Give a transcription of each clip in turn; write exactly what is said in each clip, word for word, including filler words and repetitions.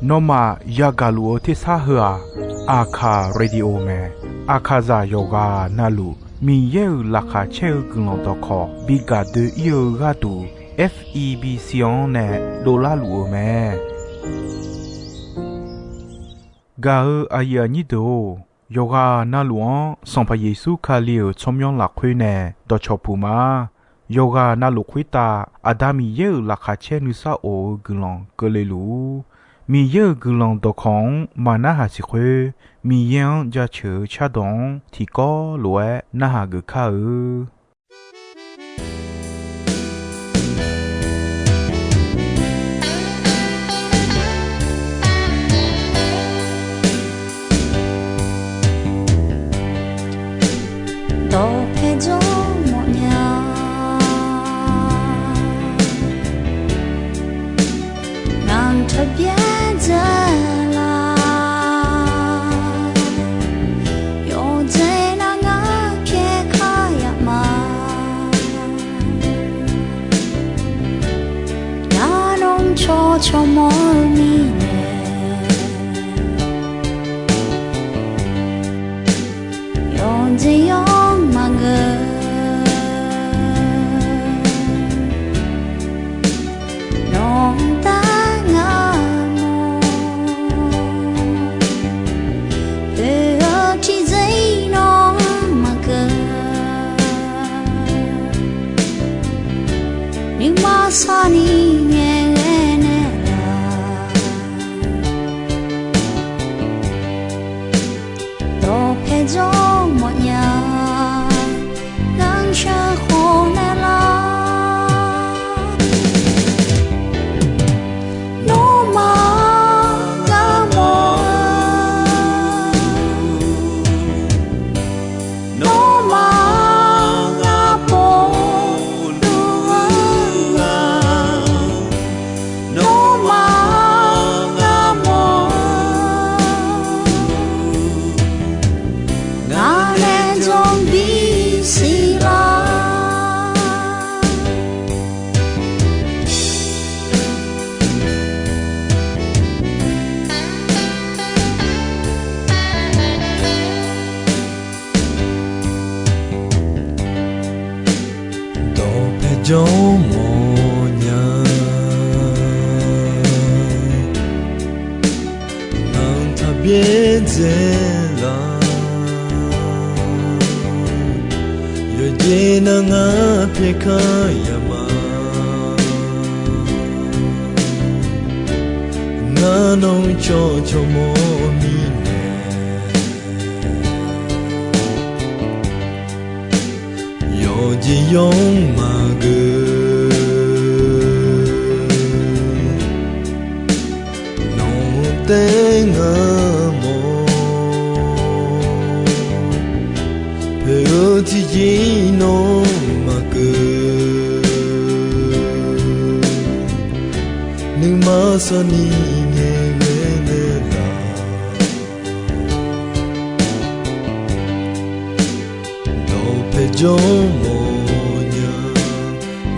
Nawmaf yagaq luf-eu tersar heu-aq, Aqkaq Radio mae. Aqkaqzaq yawqghaq navluf Miqyaer-euq laqkhaq caer-eu guiqlanq dawqkawq bi gaq doe-ir-eu gharduq, F E B C-anr nae dovlar luf-eu mae. Gaq-eu aqyuif aqnyir deuq-or, yawqghaq navluf-anr Sanqpaq Yeqsur Kali-euq tsawrmyanr lafkhoer nae dawqcawq puq ma. Yawqghaq navluf khoertav Aqda Miqyaer-euq laqkhaq caer nuisar of-eu guiqlanq keuvle luf-ur. Miqyaer-euq guiqlanq dawqkawq-anr maqnarhaq siq khoer, Miqyaer-anr jaceuq-eu cardawq-anr tiqkawv lof-aer narhaq geuf kar-eu. Dawqpae jawr mawfnya, ngaq-anr taqbyaer dzae la. Yawqjeq nar ngar pyaeq kar yaf ma. Ngar nawr cawq cawq mawr-eu mirnae, yawqjeq yawq maqgeur. Nawq-anr taef ngar mawr, oe-eu tiqjeq-ir nawr maqgeur. Nuima sarni ngaeqghae naeqlaf, dawqpae jawr mawfnya, ngar sheuqkhof naeqlaf. Nawmaf ngar mawr-eu, nawmaf ngar pov luf-eu, nawmaf ngar mawr-eu, ngaq nae jawr bisiq lar. Dawqpae jawr mawfnya, ngaq-anr taqbyaer dzae la. Yawqjeq nar ngar pyaeq kar yaf ma. Ngar nawr cawq cawq mawr mirnae, yawqjeq yawq maqgeur. Nawq-anr taef ngar mawr, poeq-eu tiqjeq-ir nawr maqgeur. Nuima sarni ngaeqghae naeqlaf, dawqpae jawr mawfnya,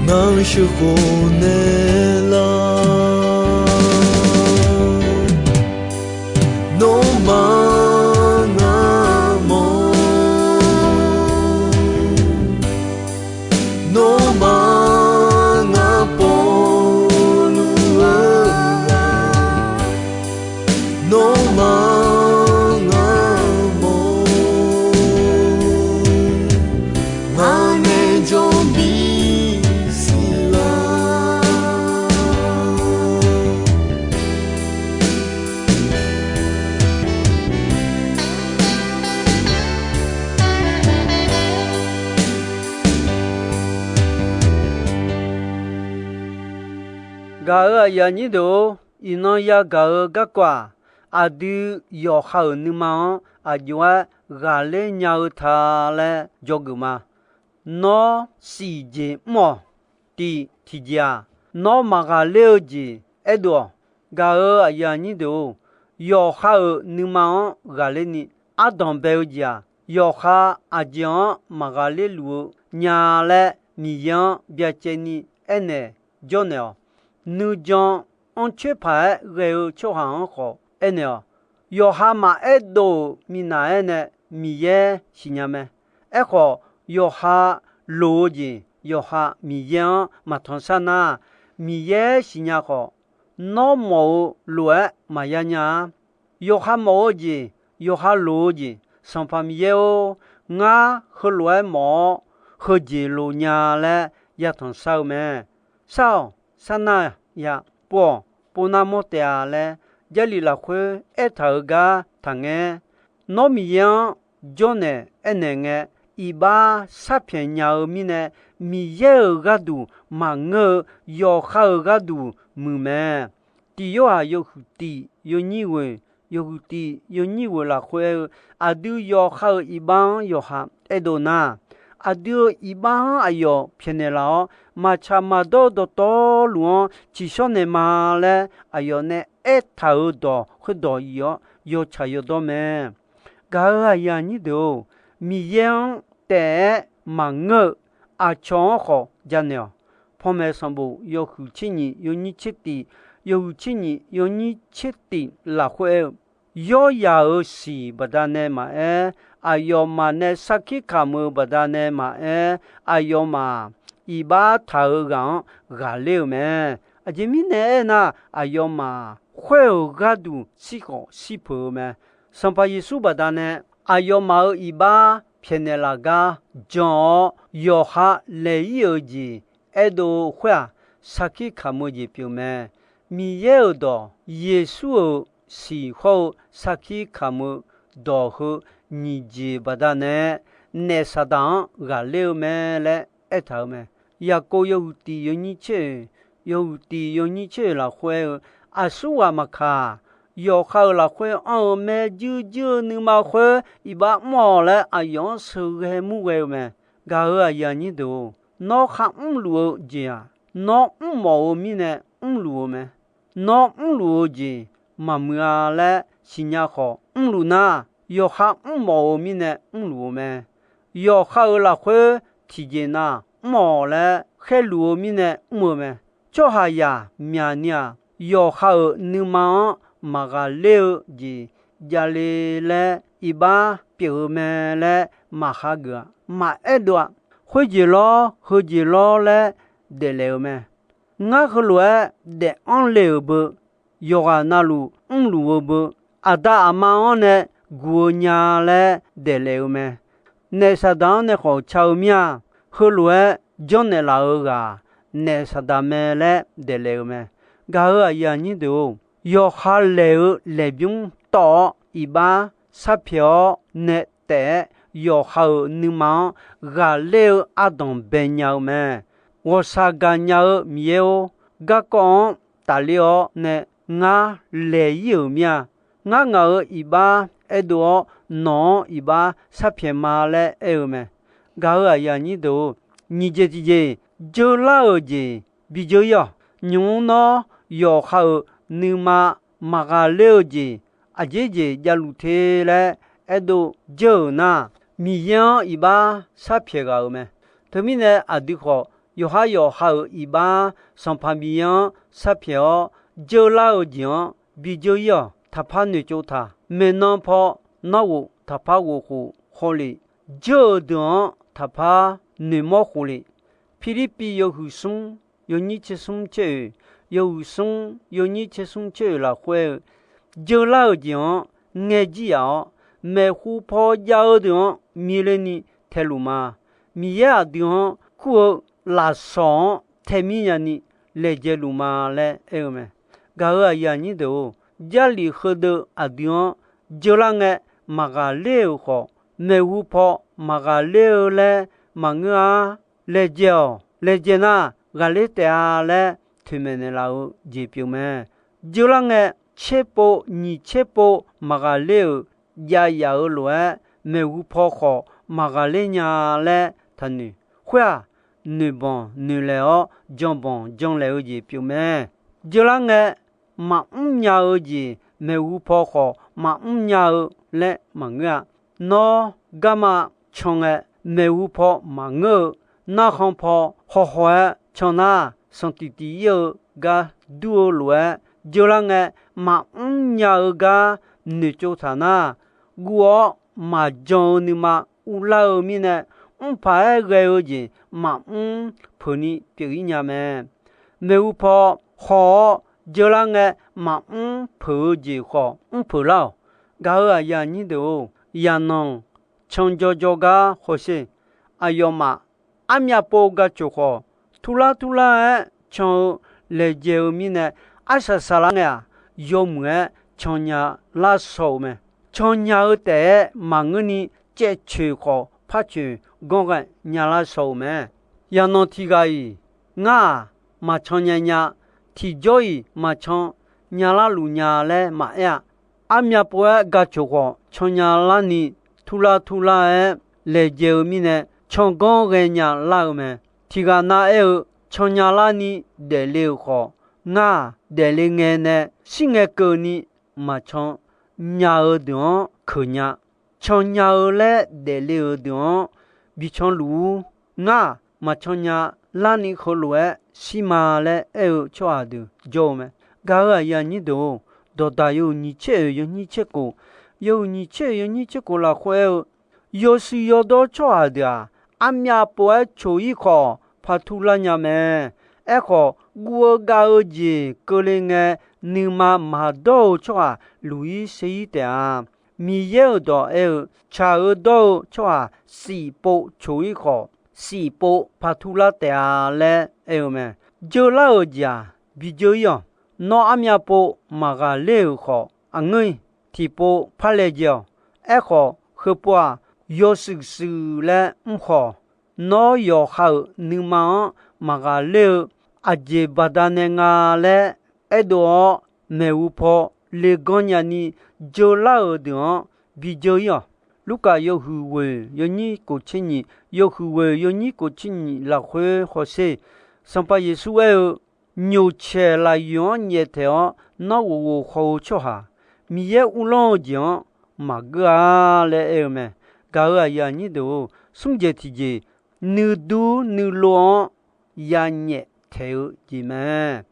ngar sheuqkhof naeqlaf. Nawmaf ngar mawr, nawmaf ngar pov luf-eu, nawmaf ngar mawr, ngaq nae jawr bisiq lar. Gaq-euq aqyuif aqnyir deuq-or, iqnan yagaq-eu garkawv-aq, aqdui yawqha-euq nuima-anr aqjox-aer ghaqler nya-eu ta laer dzawgeuf ma. Nawr siqjeq mr-awq. Tiq tiqjeq-aq, nawr maqghaqler-eu jeq aerdov-awq. Gaq-euq aqyuif aqnyir deuq-or, yawqha-euq nuima-anr ghaqler ni ardanq bae-eu jeq-aq, yawqha aqjeq-anr maqghaqler luf-eu nya laer Miqyaer-anr byacaevni aernaeq jawrnaeq-awq. Nuijan anrcoer paq-aer ghae-eu tsawrhaq-anr khawf aernaeq-awq. Yawqha maqaer dov-euq minav-aer nae Miqyaer siqnya mae. Aerkhawf, yawqha loq-eu jeq yawqha Miqyaer-anr maqtanq shar nar, Miqyaer siqnya khawf, nawr mawf-eu lof-aer maqya nya-a. Yawqha mawf-eu jeq yawqha loq-eu jeq, Sanqpaq Miqyaer-or, ngar heulof-aer mawf-awr, heujeq loq nya laer yatanq shar-eu mae. Shar-awq, sharnar ya, pov-awq, pov nar mawr taef-a laer, Jarlif lafkhoer aertaq-euq gar taqngaer. Nawr Miqyaer-anr jawrnaeq aernaeq ngae, iqbax sharpyaeq nya-eu mirnae, Miqyaer-euq gharduq maqngeur-eu yawqha-euq gharduq muiq mae. Tiq Yorhaq yawhuiq tiq yawnyir ghoeq, yawhuiq tiq yawnyir ghoeq lafkhoer aer-eu, aqdui yawqha-euq iqbax-anr yawqha aerdov nar, aqdui-euq iqbax-anr aqyawf pyaeqnaeq laf-awr, maqtsaq maqdawr dawqtawvluf-anr tsiqshawr naeq ma laer aqyawf nae aertaq-euq dawq khoerdawq iq-awr yawtsaq yawdawr mae. Gaq-euq aqyuif aqnyir deuq-or, Miqyaer-anr taef-aer maqngeur-eu aqcawq-anr khawf janaeq-awq. Panmaeq sanqbof yawhuiq tser nyiq yawnyir tser tiq, yawhuiq tser nyiq yawnyir tser tiq lafkhoer aer-eu, yawryaq-euq siq baqdanae maqaer, aqyawfmaf nae sarkir kamq-eu baqdanae maqaer, aqyawfmaf iqbax taq-eu ghaq-anr ghaqler-eu mae. Aqjeq mirnae aernar, aqyawfmaf khoer-euq gharduq shirkhawf shir peuq-eu mae. Sanqpaq Yeqsur baqdanae aqyawfmaf-euq iqbax pyaeqnaeq laf gar jan-awr, yawqha laeq-ir-euq jeq aerdov-eu khoer-aq, sarkir kamq-eu jeq pyeuf mae. Miqyaer-euq dawq, Yeqsur-euq siq hawr-eu sarkir kamq-eu dawq heu nyiq jeq baqdanae naef Saqdaq-anr ghaqler-eu mae laer aertaq-eu mae. Yaqkov yawhuiq tiq yawnyir tser oeq, yawhuiq tiq yawnyir tser oeq lafkhoer aer-eu, aqsurghaq maqkaq, yawqha-euq lafkhoer anr-eu maerjuir juir-eu nuima khoer iqbax mr-awq laer aqyawf-anr sheuqghae murghae-eu mae. Gaq-euq aqyuif aqnyir deuq-or, nawr kharmr luf-eu jeq-aq, nawr mrmawf-eu mirnae mrluf-eu mae. Nawr mrluf-eu jeq maqmuiq-a laer siqnya khawf mrluf nar, yawqha mrmawf-eu mirnae mrluf-eu mae. Yawqha-euq lafkhoer tiqjeq nav mr-awq laer khaerluf-eu mirnae mr-eu mae. Tsawrhaqzaq myaqni-aq, yawqha-euq nuima-anr maqghaqler-eu jeq javle laer iqbax pyeuf-eu mae laer maqhageuf-a. Maqaer dov-a. Khoerjeq lawr, heujeq lawr laer daeflaef-eu mae. Ngar heulof-aer daef anr le-euq beu, yawqghaq navluf mrluf-eu beu, aqda aqma-anr nae guq-eu nya laer daeflaef-eu mae. Naef Saqdaq-anr nae khawf ca-eu mir-a. Heulof-aer janrnaeq laf-eu ghaq, naef Saqdaq mae laer daeflaef-eu mae. Gaq-euq aqyuif aqnyir deuq-or, yawqha laeq-eu laeqbymr tawv-awr iqbax sharpyaeq-awr nae taef-aer, yawqha-euq nuima-anr ghaqler-eu ardanq bae nya-eu mae. Ghawqshaq gaqnya-eu Miqyaer-or, garkawv-anr tafler-awr nae ngar laeq-ir-euq mir-a. Ngar ngaq-euq iqbax aerdov-awr, nawq-anr iqbax sharpyaeq ma laer aer-eu mae. Gaq-euq aqyuif aqnyir deuq-or, nyiq jeq tiqjeq, jeular-euq jeq bi jeur-ir-awq. Nymq-mr nawr yawqha-euq nuima maqghaqler-eu jeq aqjeq jeq javluf te laer aerdov jeur-euq nar, Miqyaer-anr iqbax sharpyaeq ghaq-euq mae. Teumirnae aqdui khawf, yawqhar yawqha-euq iqbax Sanqpaq Miqyaer-anr sharpyaeq-awr, jeular-eu jeq-anr bi jeur-ir-awq. Taqpar noeqtsov taq. Maeqnan paw narghof taqpar ghof khof khawf le. Jeur-eu deuq-anr taqpar noeqmawr khof le. Pirlirpiv yawhuiq smr yawnyir tser smr tser oeq, yawhuiq smr yawnyir tser smr tser oeq lafkhoer-eu, jeular-euq jeq-anr ngaejir yaf-awr, maeqhu paw jav-eu deuq-anr miqle ni taeluf ma. Miqyaer aqdui-anr kur-eu lafsawq-anr taemir nyani laejae luf ma laer aer-eu mae. Gaq-euq aqyuif aqnyir deuq-or, Jarlif heudeuq aqdui-anr jeular ngae maqghaqler-euq khawf, maeqhu paw maqghaqler-eu laer maqngeur-a. Laejae-awq. Laejae nar, ghaqler taef-a laer toeqmaeq naeqlaf-eu jeq pyeuf mae. Jeular ngae, tserpov nyiq tserpov maqghaqler-euq jav yaf-euq lof-aer, maeqhu paw khawf maqghaqler nya laer taqnoeq. Khoer-aq, noeqbanq noeqlaeq-awr janbanq janlaeq-eu jeq pyeuf mae. Jeular ngae, maqmr nya-eu jeq maeqhu paw khawf maqmr nya-eu laer maqngeur-a. Nawr garma can ngae, maeqhu paw maqngeur-eu, narkhan paw hawhaw-aer can nar, sanqtiq tiq ir-eu gar dur-eu lof-aer Jeular ngae, maqmr nya-eu gar noeqtsov taq nar, guv-awr maqjan-eu nuima uvlar-eu mirnae, mrpaq-aer ghae-eu jeq maqmr peuqni pyeuf-ir nya mae. Maeqhu paw haw-awr jeular ngae, maqmr peuq-eu jeq khawf mr peuq lar-awq. Gaq-euq aqyuif aqnyir deuq-or, yaqnanq canjaw jawrgar hawsher. Aqyawfmaf armyav pov gaq coq khawf, turlar turlar-aer can-eu laejae-eu mirnae, arsaq saqlar ngae-aq, yawmuiq-aer can nya lar shaw-euq mae. Can nya-eu taef-aer maqngeurni, caevcoeq khawf par coeq ganr ghae nya lar shaw-euq mae. Yaqnanq tiq ghaq-iq, ngar-aq, maqcan nya nya, tiqjawr-iq maqcan nya larluf nya laer maqaer-a. Armyav pov-aer gaq coq khawf, can nya larni turlar turlar-aer laejae-eu mirnae, can ganr ghaenya lar-eu mae. Tiq ghaq nav aer-eu, can nya larni daefle-euq khawf, ngar-aq, daefle ngae nae shir ngae keuvni maqcan nya-eu deuq-anr keuq nya. Can nya-eu laer daefle-euq deuq-anr bi canluf-ur. Ngar-aq, maqcan nya larni heulof-aer shir ma laer aer-eu tsawrhaq deuq jawr-eu mae. Gaq-euq aqyuif aqnyir deuq-or, dawqdaq yawhuiq nyiq tser oeq yawnyir tser kof, yawhuiq nyiq tser oeq yawnyir tser kof lafkhoer aer-eu, yawshuif yawdawr tsawrhaq deuq-aq, armyav pov-aer coq-ir khawf, paq turlar nya mae. Aerkhawf, guv-eu gav-eu jeq keuvle ngae, nuima maqdawr-eu tsawrhaq luq-ir ser-ir taef-a. Miqyaer-euq dawq aer-eu, tsaq-eu dawr-eu tsawrhaq siqpov coq-ir khawf, siqpov paq turlar taef-a laer aer-eu mae. Jeular-euq jeq-aq, bi jeur-ir-awq. Nawr armyav pov maqghaqler-euq khawf, aqngeur-iq tiqpov par laejae-awq. Aerkhawf, heupov-aq, yawshuif shuif laer mr khawf, nawr yawqha-euq nuima-anr maqghaqler-eu aqjeq baqdanae nga laer aerdov-awr, maeqhu paw leganr nyani jeular-euq deuq-anr bi jeur-ir-awq. Lurkaf yawhuiq ghoeq yawnyir kof tser nyiq, yawhuiq ghoeq yawnyir kof tser nyiq lafkhoer hawsher. Sanqpaq Yeqsur aer-eu, nyoqcaeq lafyoeq-anr nyaeftaeq-awr nawr ghofghof haw-eu tsawrhaq, Miqyaer uvlanr-eu jeq-anr maqgeur-a laer aer-eu mae. Gaq-euq aqyuif aqnyir deuq-or, smr jeq tiqjeq, nuidur nuilov-anr yanyaef taeq-eu jeq mae.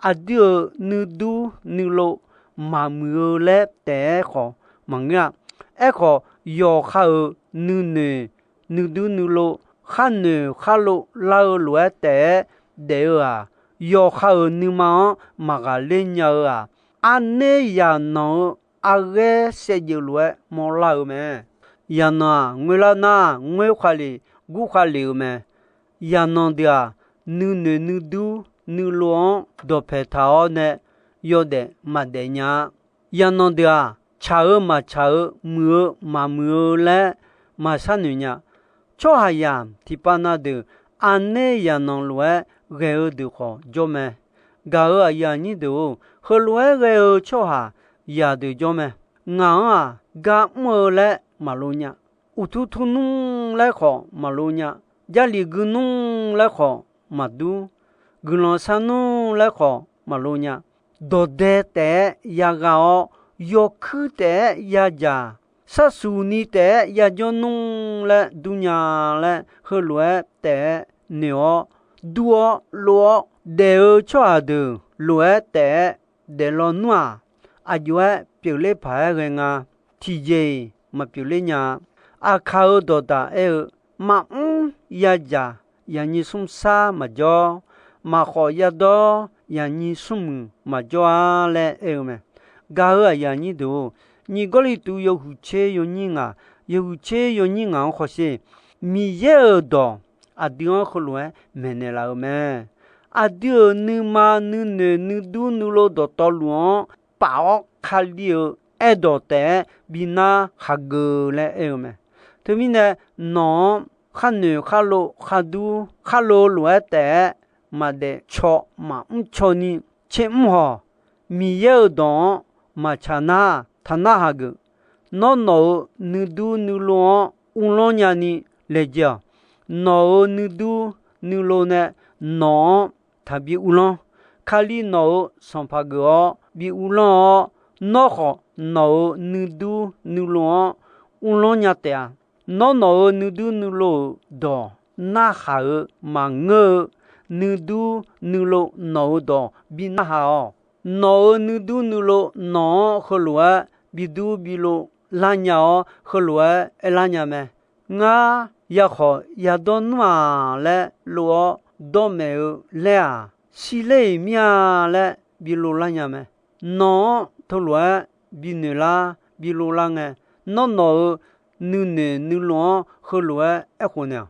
Aqdui-euq nuidur nuilov maqmuiq-eu laer taef-aer khawf maqngeur-a. Aerkhawf, yawqha-euq nuinoeq nuidur nuilov, khar noeq khar lov lar-eu lof-aer taef-aer daef-eu-aq, yawqha-euq nuima-anr maqghaqler nya-eu-aq, arner yaqnanq-eu arghaer saevdzeuf lof-aer mawrlar-eu mae. Yaqnanq-aq, ngoerlar nar ngoer khaqlef gur khaqlef-eu mae. Yaqnanq deuq-aq, nuinoeq nuidur nuilov-anr dawqpaeq taq-awr nae yawdaef maqdaef nya-a. Yaqnanq deuq-aq, tsaq-eu maqtsaq-eu, muiq-eu maqmuiq-eu laer maqsharnoeq nya. Tsawrhaqzaq tiqpav na deuq arner yaqnanq lof-aer ghae-eu deuq khawf jawr mae. Gaq-euq aqyuif aqnyir deuq-or, heulof-aer ghae-eu tsawrhaqzaq deuq jawr mae. Ngaq-anr-aq, gar mr-eu laer maqlo nya. Uqtur tur nmr laer khawf maqlo nya. Jarlif gui nmr laer khawf maqdur. Guiqlanq sar nmr laer khawf maqlo nya. Dawqdae taef-aer yaghaq-awr, yawkuir taef-aer yadzaq, sarsuq ni taef-aer yajawr nmr laer durnya laer heulof-aer taef-aer noeq-awr, dur-awr, lov-awr daef-eu tsawrhaq deuq lof-aer taef-aer daeflaw nmr-aq, aqjox-aer pyeufler paq-aer ghae nga. Tiqjeq-iq maqpyeuf ler nya-a. Aqkaq-euq dawqdaq aer-eu, maqmr yadzaq yaqnyir smr sar maqjawr, maqkhawf yadawr yaqnyir smrmuiq maqjawr-a laer aer-eu mae. Gaq-euq aqyuif aqnyir deuq-or, nyiq Gawrliqtu yawhuiq tser yawnyir ngaq, yawhuiq tser yawnyir ngaq-anr hawsher. Miqyaer-euq dawq aqdui-anr heulof-aer maeqnaeq laf-eu mae. Aqdui-euq nuima nuinoeq nuidur nuilov dawqtawvluf-anr paf-awr, Kali-euq aerdawq taef-aer bi narhaq geuf laer aer-eu mae. Teumirnae, nawq-anr khar noeq khar lov khar dur khar lov lof-aer taef-aer maqdaef caw maqmr caw ni tser mr hawq. Miqyaer-euq dawq-anr maqtsaq nar, taq narhaq geuf. Nawr nawq-euq nuidur nuilov-anr uvlanr nyani laejae-awq. Nawq-euq nuidur nuilov nae nawq-anr taqbi uvlanr. Kali nawq-euq Sanqpaq geuf-awr bi uvlanr-awr, nawr khawf nawq-euq nuidur nuilov-anr uvlanr nya taef-a. Nawr nawq-euq nuidur nuilov-euq dawq narhaq-eu maqngeur-eu, nuidur nuilov nawq-euq dawq bi narhaq-awq. Nawq-euq nuidur nuilov nawq-anr heulof-aer bidur bilov lar nya-awr, heulof-aer aerlar nya mae. Ngar yakhawf yadawr nmr-aq laer lov-awr dawrmaeq-eu laer-aq, shirler-iq mir-a laer bilov lar nya mae. Nawq-anr teulof-aer binoeq lar bilov lar ngae, nawr nawq-euq nuinoeq nuilov-anr heulof-aer aerkhof naeq-awq.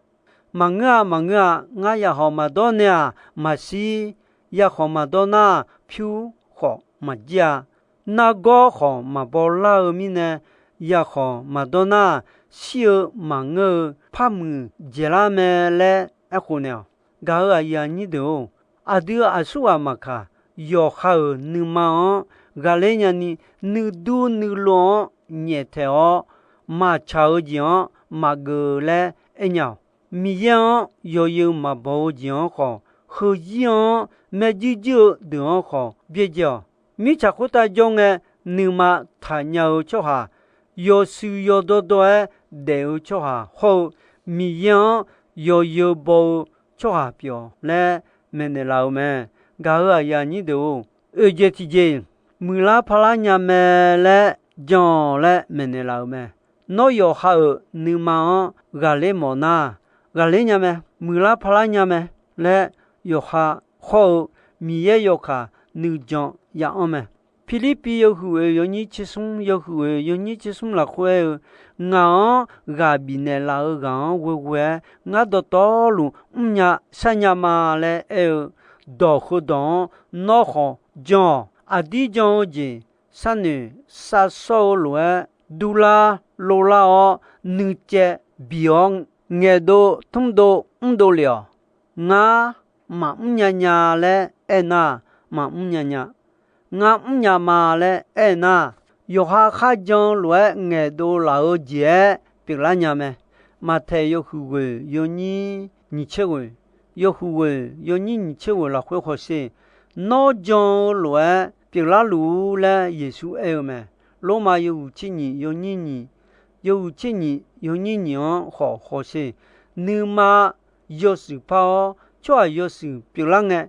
Maqngeur-a, maqngeur-a, ngar yakhawf maqdawr nae-aq maqshir. Yakhawf maqdawr nar, pyur khawf maqjir-a. Nargawr khawf maqbaw lar-eu mirnae, yakhawf maqdawr nar, shir-eu maqngeur-eu par muiq dzaeqlar mae laer aerkhof naeq-awq. Gaq-euq aqyuif aqnyir deuq-or, aqdui aqsurghaq maqkaq, yawqha-euq nuima-anr ghaqler nyani, nuidur nuilov-anr nyaeftaeq-awr, maqtsaq-eu jeq-anr maqgeuf laer aernya-awq. Miqyaer-anr yawzeu maqbaw-eu jeq-anr khawf, heuzir-anr maerjuir juir-eu deuq-anr khawf byaerdzae-awq. Mirtsaq khoertav jawr ngae, nuima taqnya-eu tsawrhaq, yawshuif yawdawr dawr-aer daef-eu tsawrhaq hawr-eu, Miqyaer-anr yawzeu baw-eu tsawrhaq pyeuf-awq laer maeqnaeq laf-eu mae. Gaq-euq aqyuif aqnyir deuq-or, oeqjeq tiqjeq muiqlar parlar nya mae laer jan-awq laer maeqnaeq laf-eu mae. Nawr yawqha-euq nuima-anr ghaqler mawf nar, ghaqler nya mae, muiqlar parlar nya mae laer yawqha hawr-eu Miqyaer yawkaq nuijan ya'anr mae. Pirlirpiv yawhuiq oeq yawnyir tsersmr, yawhuiq oeq yawnyir tsersmr lafkhoer aer-eu, Ngaq-anr ghaq bifnaeq laf-eu ghaq-anr ghoeghoe-aer ngar dawqtawvluf mrnya sharnya ma laer aer-eu dawq heudawq-anr nawr khawf jan-awq. Aqdir jan-eu jeq sharnoeq sharsawr-eu lof-aer durlar lovlar-awr, nuicaev biq-awr ngaeqdov tmrdov mrdov lef-awq. Ngar maqmr nya nya laer aernar, maqmr nya nya. Ngar mrnya ma laer aernar, yawqha kharjan-eu lof-aer ngaeqdov laf-eu jeq-aer pyeuflar nya mae. Maqtaeq yawhuiq ghoeq yawnyir nyiq tser ghoeq, yawhuiq ghoeq yawnyir nyiq tser ghoeq lafkhoer hawsher. Nawr jan-eu lof-aer pyeuflar luf-ur laer Yeqsur aer-eu mae. Lormav yawhuiq tser nyiq yawnyir nyiq, yawhuiq tser nyiq yawnyir nyiq-anr khawf hawsher. Nuima yawshuif par-awr, tsawrhaq yawshuif pyeuflar ngae,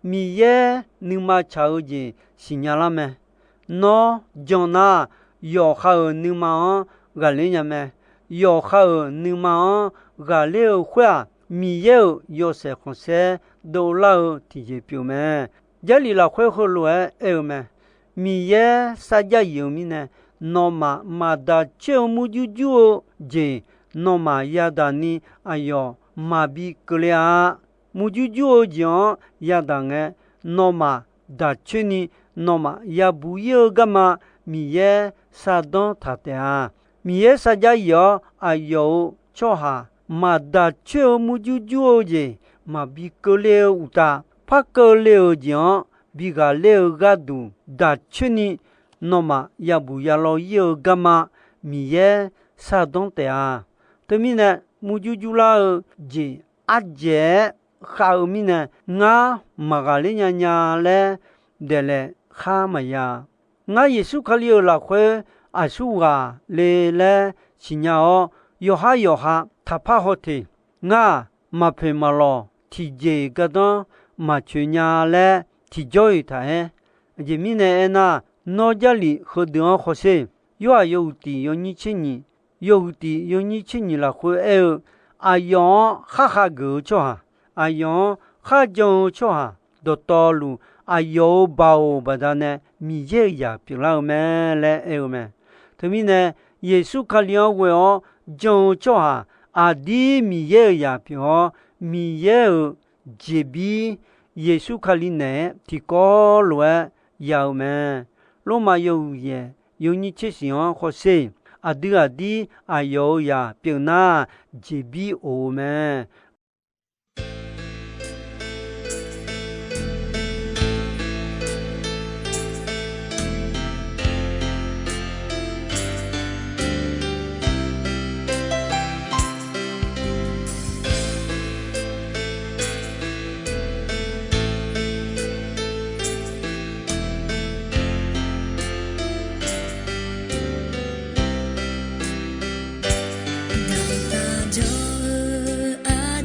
Miqyaer nuima tsaq-eu jeq siqnya lar mae. Nawr jan nar, yawqha-euq nuima-anr ghaqler nya mae. Yawqha-euq nuima-anr ghaqler-eu khoer-aq, Miqyaer-euq yawshaef khanqsaer dovlar-eu tiqjeq pyeuf mae. Jarlif lafkhoer heulof-aer aer-eu mae. Miqyaer sarjax yif-eu mirnae, nawmaf maqdaq coer-eu murjur jur-eu jeq, nawmaf yadaq ni aqyawf maqbi keuvle-a. Murjur jur-eu jeq-anr yadaq ngae, nawmaf daq coer ni nawmaf yabuq ir-eu garma Miqyaer sardanr taq taef-a. Miqyaer sarjax yif-awr aqyawf-euq tsawrhaq maqdaq coer-eu murjur jur-eu jeq maqbi keuvle-eu uqtaf, par keuvle-euq jeq-anr bi ghaqler-eu gharduq daq coer ni nawmaf yabuq yalaw ir-eu garma Miqyaer sardanr taef-a. Teumirnae murjur jurlar-eu jeq ardzaeq-aer khav-eu mirnae, ngar maqghaqler nya nya laer daeflaef khar maqya. Ngar Yeqsur Kali-euq lafkhoer aqsurghaq le laer siqnya-awr, yawqhar yawqha taqpar haw teq. Ngar-aq, maqpoeq maqlawq tiqjeq-iq gardanr maqcoeq nya laer tiqjawr-iq taq-aer. Aqjeq mirnae aernar, nawr Jarlif heudeuq-anr hawsher. Yorhaq yawhuiq tiq yawnyir tser nyiq, yawhuiq tiq yawnyir tser nyiq lafkhoer aer-eu, aqyawf-anr khar khav geuf-eu tsawrhaq, aqyawf-anr kharjan-eu tsawrhaq dawqtawvluf, aqyawf-euq baoq baqdanae Miqyaer-euq zaq pyeuflar-eu mae laer aer-eu mae. Teumirnae, Yeqsur Kali-anr ghoe-awr jan-eu tsawrhaq aqdir Miqyaer-euq zaq pyeuf-awr, Miqyaer-euq jeqbir Yeqsur Kali naeq-aer tiqkawv lof-aer ya-eu mae. Lormav yawhuiq yaeq yawnyir tser shiq-anr hawsher. Aqdui aqdir aqyawf-euq zaq pyeuf nar, jeqbir of-eu mae. Dawqtaq jawr-eu aqda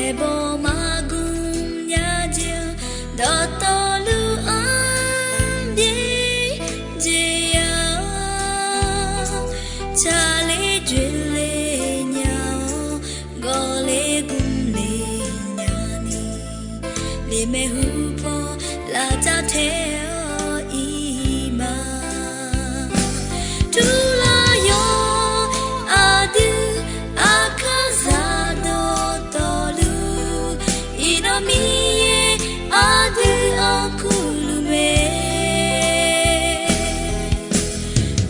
Aerbaw maqgmr nya jeq-anr dawqtawvluf-anr byaerdzae ya-awr, tsaqler dzoeqle nya-awr, gawqle gmr le nyani, limaeq hupaw lavcav tae-awr ir ma. Turlar yawq aqdui aqkar zaq dawqtawvluf, iqnan Miqyaer aqdui-anr kurluf mae.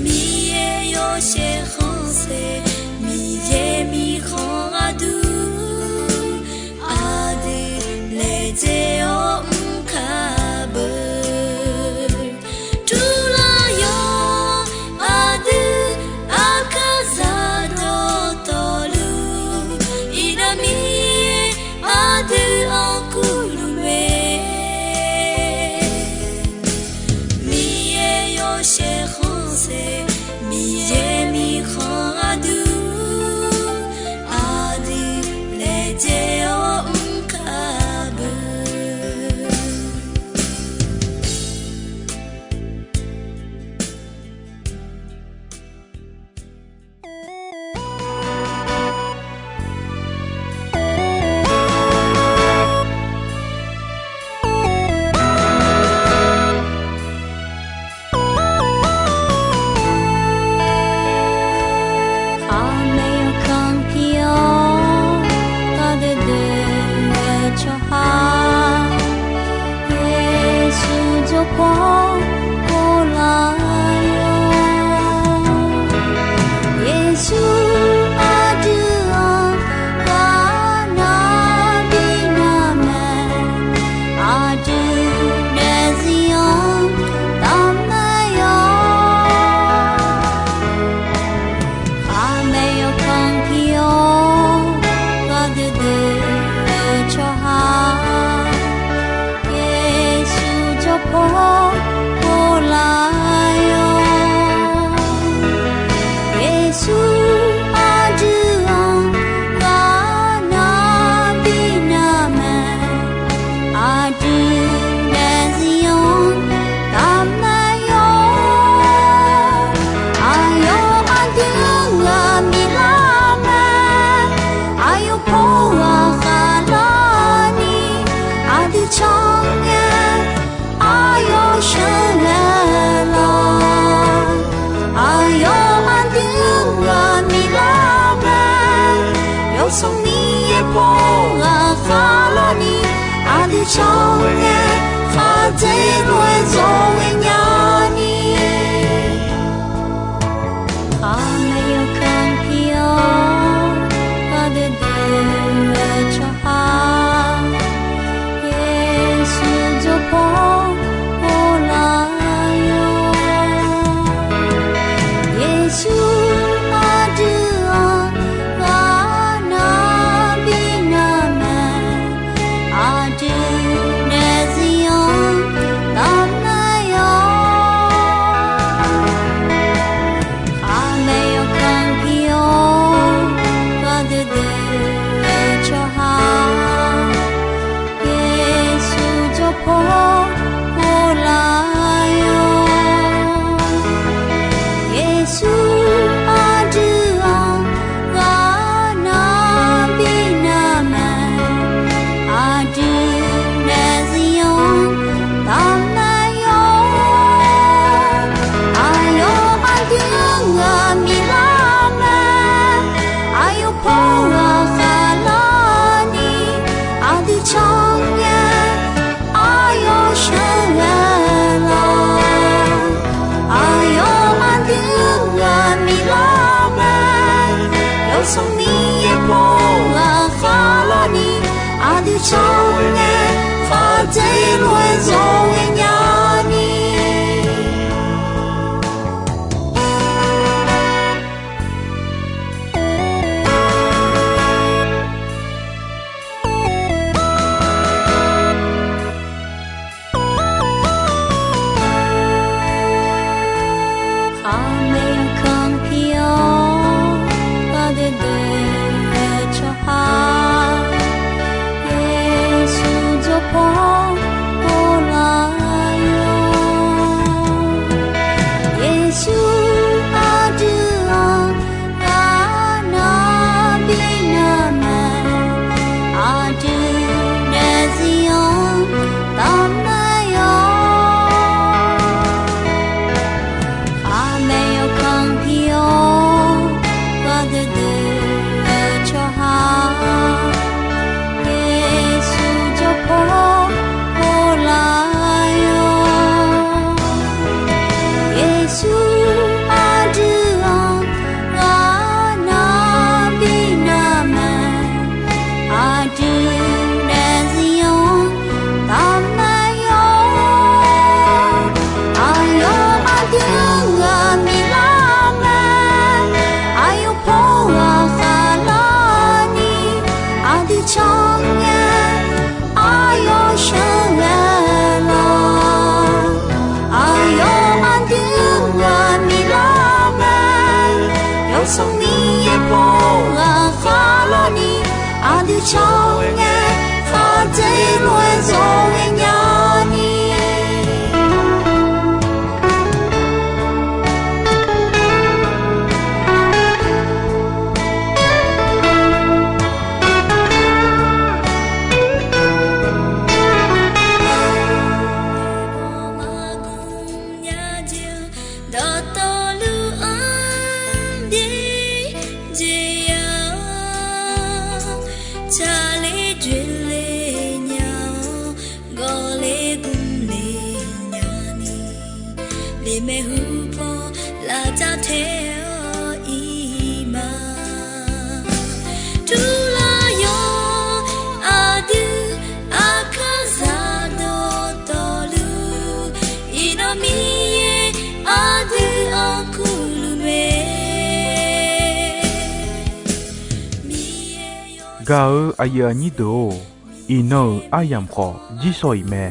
Miqyaer yawshaef khanqsaer, Miqyaer mirkhanq gharduq, aqdui laejae-awr mr kar beu. Turlar yawq aqdui aqkar zaq dawqtawvluf, iqnan Miqyaer aqdui-anr kurluf mae. Miqyaer yawshaef khanqsaer, Miqyaer mirkhanq gharduq, aqdui laejae-awr mr kar beu. Aqmaeq yawkanr pir-awr, gharduidui-eu tsawrhaq, Yeqsur jawrpaw pov laf-awr, Yeqsur aqdui-anr ghaq nar bi nar mae, aqdui daefzir-anr taf mae-awr. Aqmaeq yawkanr pir-awr, gharduidui-eu tsawrhaq, Yeqsur jawrpaw pov laf-awr, Yeqsur aqdui-anr ghaq nar bi nar mae, aqdui daefzir-anr taf mae-awr. Aqyawf aqdui-anr ghaq miqlar mae, aqyawf paw ghaq khaqlarni, aqdui can ngae aqyawf sheuqghae lawq. Aqyawf aqdui-anr ghaq miqlar mae, Yawsanr Miqyaer paw ghaq khaqlarni, aqdui can ngae khaqdzer lof-aer dzawr ghaenya ni. Aqmaeq yawkanr pir-awr, gharduidui-eu tsawrhaq, Yeqsur jawrpaw pov laf-awr, Yeqsur aqdui-anr ghaq nar bi nar mae, aqdui daefzir-anr taf mae-awr. Duqnaeq zir-anr taqmaeq yawr. Aqyawf aqdui-anr ghaq miqlar mae. Aqyawf paw ghaq khaqlar ni aqdui can ngae, aqyawf sheuqghae lawq. Aqyawf aqdui-anr ghaq miqlar mae. Yawsanr Miqyaer paw ghaq khaqlar ni aqdui can ngae, khaqdzerzaq-aer zawqghae nya ni. Dawqtawvluf-anr byaerdzae ya-awr, tsaqler dzoeqle nya-awr, gawqler gmle nya ni, limaeqhu paw lavcav tae-awr ir ma. Turlar yawr aqdui aqkar zaq dawqtawvluf, iqnan Miqyaer aqdui-anr kurluf mae. Gaq-euq aqyuif aqnyir deuq-or, iqnan-euq aryamq khawf jirsawq iq mae.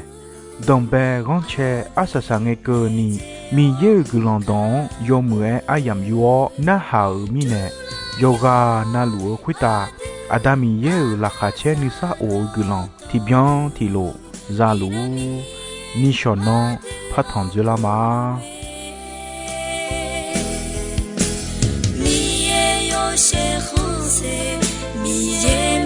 Danqbae ghanrcae arsaq saq ngae keuvni, Miqyaer-euq guiqlanq dawq-anr yawmuiq-aer aryamq yur-awr narhaq-euq mirnae, yawqghaq navluf-eu khoertav Aqda Miqyaer-euq laqkhaq caer nuisar of-eu guiqlanq tiqbyan tiqlof za luf-ur. Nishawq nanr partanq dzoerlar ma. Miqyaer yawshaef khanqsaer, Miqyaer